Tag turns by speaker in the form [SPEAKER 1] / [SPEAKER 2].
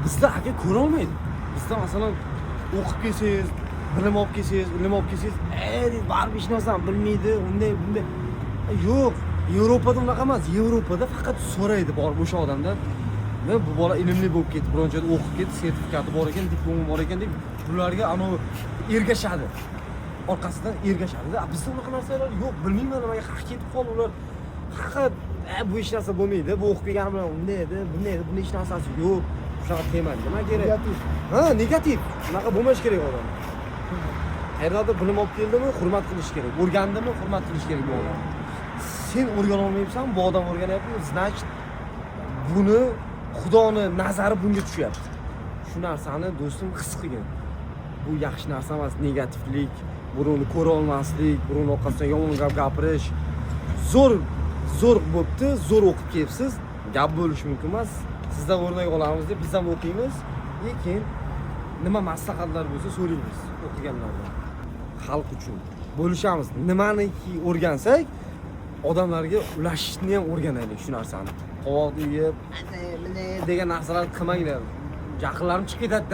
[SPEAKER 1] Bizda, aka, ko'rolmaydi. Bizda, masalan, o'qib kelsangiz, bilim olib kelsangiz, ilm olib kelsangiz, "E," deydi, "baribir hech narsani bilmaydi", unday bunday. Yo'q, Yevropada unaqa emas. Yevropada faqat so'raydi borib o'sha odamdan: "Nima, bu bola ilmli bo'lib ketdi, biron joyda o'qib ketdi, sertifikati bor ekan, diplomi bor ekan", deb bularga anavi ergashadi, orqasidan ergashadida. A bizda unaqa narsalar yo'q. Bilmayman, nimaga haq ketib qoldi ular. Faqat "E, bu hech narsa bo'lmaydi, bu o'qib kelgani bilan unday edi, bunday edi, bunda hech narsasi yo'q", shunaqa tema. Nima kerak?
[SPEAKER 2] Negativ.
[SPEAKER 1] Ha, negativ. Unaqa bo'lmashi kerak. Odam qayerdadir bilim olib keldimi, hurmat qilish kerak, o'rgandimi, hurmat qilish kerak bu odam. Sen o'rgana olmayapsan, bu odam o'rganyapti, значит, buni Xudoni nazari bunga tushyapti. Shu narsani, do'stim, his qilgin. Bu yaxshi narsa emas, negativlik, birovni ko'ra olmaslik, birovni orqasidan yomon gap gapirish. Zo'r, zo'r bo'pti, zo'r o'qib kelibsiz, gap bo'lishi mumkin emas. Sizdan o'rnak olamiz deb biz ham o'qiymiz и keyin nima maslahatlar bo'lsa, so'raymiz o'qiganlardan. Xalq uchun bo'lishamiz. Nimaniki o'rgansak, odamlarga ulashishni ham o'rganaylik shu narsani. Qovoq uyib, "Ana, mana" degan narsalarni qilmanglar, jahllarım chiqib ketadida.